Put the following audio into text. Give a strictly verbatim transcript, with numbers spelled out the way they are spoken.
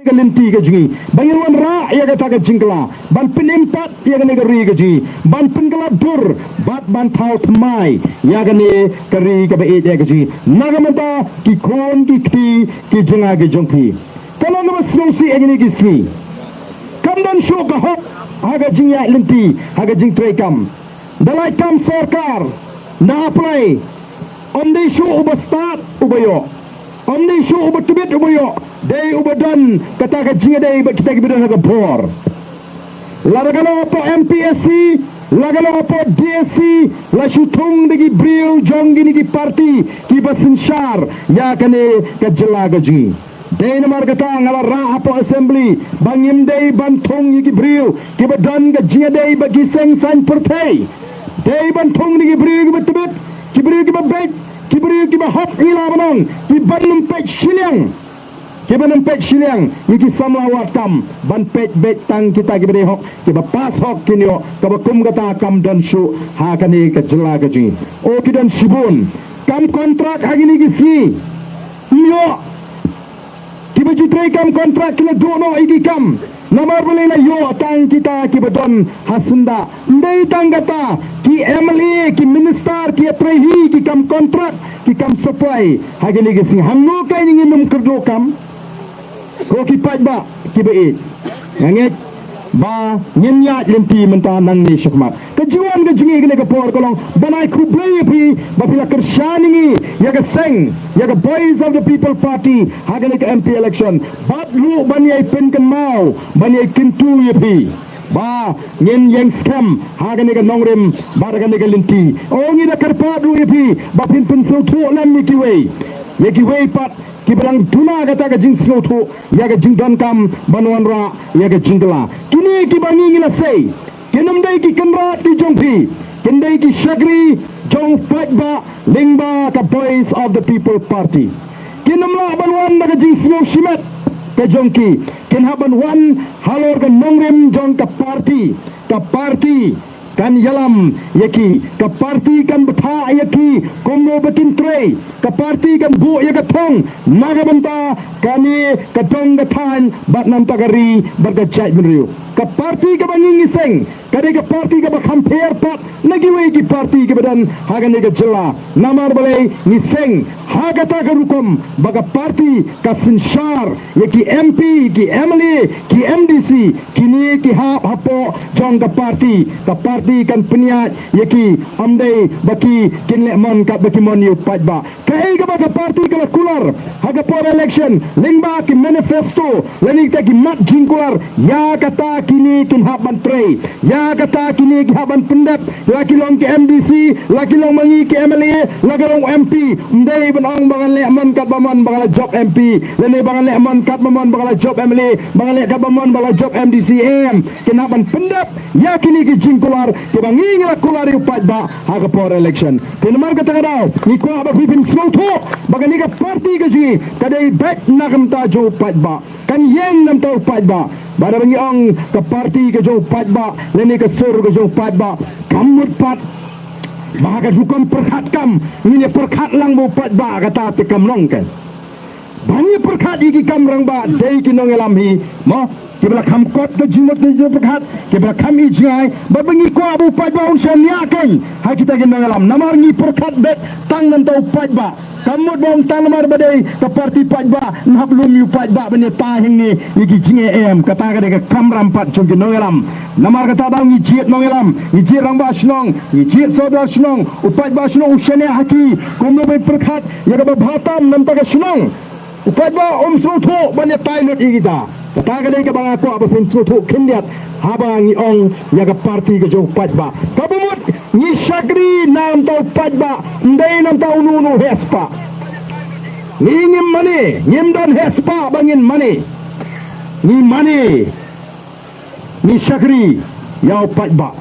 ka lynti ka jong ngi, ba ngin wanrah ïa kata ka jingkylla, ban pynim pat ïa kane ka ri ka jong ngi, ban pynkylla dur bad ban thaw thymmai ïa kane ka ri kaba ïeit ka jong ngi na ka bynta ki khun ki kti ki jong nga ki jong phi. Ka long kaba sngewsih ïa kine ki sngi. Kam don shuh ka hok ha ka jingïaid lynti, ha ka jingtrei kam. Da lait kam sorkar, da apply, ym dei shuh uba stad uba ïoh, ym dei shuh uba tbit uba ïoh, dei uba don kata ka jingïadei bad kita kiba don ha ka bor. Lada ka long hapoh M P S C, lada ka long hapoh D S C, la shu thung da ki briew jong kine ki party kiba synshar ïa kane ka jylla ka jong ngi. Dei namar kata nga la rah hapoh assembly ba ngim dei ban thung ïa ki briew kiba don ka jingïadei bad ki seng saiñ pyrthei. Dei ban thung ïa ki briew kiba tbit, ki briew kiba beit, ki briew kiba hok, ngi lah ban ong, kiba nym peit shiliang, kiba nym peit shiliang ïa ki samla wad kam, ban peit beit tang kita kiba dei hok, kiba pass hok kin ïoh, kaba kum kata kam don shuh ha kane ka jylla ka jong ngi. O, ki don shibun. Kam kontrak ha kine ki sngi. Ym ïoh. Kiba ju trei kam kontrak ki la duh noh ïa ki kam. Namar balei la ïoh tang kita kiba don ha syndah? Ym dei tang kata, ki M L A, ki minister ki ïatrei hi ki kam kontrak, ki kam supply ha kine ki sngi. Hangno kein ngin ym kyrduh kam? Ko ki paidbah kiba ïeit, nga ngeit ba ngin ïaid lynti mynta nangne shakhmat. Ka jingwan ka jong ngi kane ka por ka long ban ai khublei ïa phi ba phi la kyrshan ïa ngi, ïa ka seng, ïa ka Voice of the People Party ha kane ka M P election. Bad ruh ban ïai pynkynmaw, ban ïai kyntu ïa phi ba ngin ïeng skhem ha kane ka nongrim bad ha kane ka lynti. O, ngi da kyrpad ruh ïa phi ba phin pynsngewthuh lem ïa kiwei, ïa kiwei pat kiba dang duna kata ka jingsngewthuh ïa ka jingdonkam ban wanrah ïa ka jingkylla. Kine kiba ngi ngi la sei, kin ym dei ki kynrad ki jong phi, kin dei ki shakri jong u paidbah lyngba ka Voice of the People Party. Kin ym lah ban wan da ka jingsngew shimet ka jong ki, kin hap ban wan halor ka nongrim jong ka party. Ka party kan ïalam ïa ki, ka party kan bthah ïa ki kumno ba kin trei, ka party kan buh ïa ka thong na ka bynta kane ka dong ka thaiñ bad na ka bynta ka ri bad ka jaitbynriew. Ka party kaba ngi ngi seng ka dei ka party kaba kham pher pat na kiwei ki party kiba don ha kane ka jylla. Namar balei ngi seng ha kata ka rukom ba ka party ka synshar ïa ki M P, ki M L A, ki M D C, kine ki hap hapoh jong ka party. Ka party kan pynïaid ïa ki, ym dei ba ki kin leh mon katba ki mon ïa u paidbah. Kaei kaba ka party ka la kular ha ka por election lyngba ki manifesto lane kita ki mat jingkular, ïa kata kine kin hap ban trei, ïa kata kine ki hap ban pyndep. La ki long ki M D C, la ki long ma ngi ki M L A, la ki long M P. Ym dei ban ong ba ngan leh mon katba mon ba nga la jop M P, lane ba ngan leh mon katba mon ba nga la jop M L A, ba ngan leh katba mon ba la jop M D C. Em, kin hap ban pyndep ïa kine ki jingkular kiba ngi ngi la kular ïa u paidbah ha ka por election. Te namar kata ka daw ngi kwah ba phi pynsngewthuh ba kane ka party ka jong ngi ka dei beit na ka bynta jong u paidbah. Kan ïeng na ka bynta u paidbah. Bad haba ngi ong ka party ka jong u paidbah lane ka sur ka jong u paidbah, kam mut pat ba ha ka rukom pyrkhat kam ngin ïa pyrkhat lang ba u paidbah, kata te kam long kan. Ban ïa pyrkhat ïa ki kam rangbah dei ki nongïalam hi, mo, kiba la kham kot ka jingmut ka jingpyrkhat, kiba la kham ïa jngai. Bad ba ngi kwah ba u paidbah un shaniah kein ha kita ki nongïalam. Namar ngi pyrkhat beit tang na ka bynta u paidbah. Kam mut ba ong tang namar ba dei ka party paidbah, yn hap lum ïa u paidbah ban ïa tai hangne ïa ki jingeh. Em, kata ka dei ka kamram pat jong ki nongïalam. Namar kata daw ngi jied nongïalam, ngi jied rangbah shnong, ngi jied sordar shnong, u paidbah shnong u shaniah ha ki kumno ban pyrkhat ïa kaba bha tam na ka bynta ka shnong. U paidbah um sngewthuh ban ïa tai lut ïa kita. Kata ka dei kaba nga kwah ba phin sngewthuh khyndiat haba ngi ong ïa ka party ka jong u paidbah. Kaba mut ngi shakri na ka bynta u paidbah, ym dei na ka bynta uno uno u heh spah. Ngi ngim mane, ngim don heh spah ba ngin mane. Ngi mane, ngi shakri ïa u paidbah.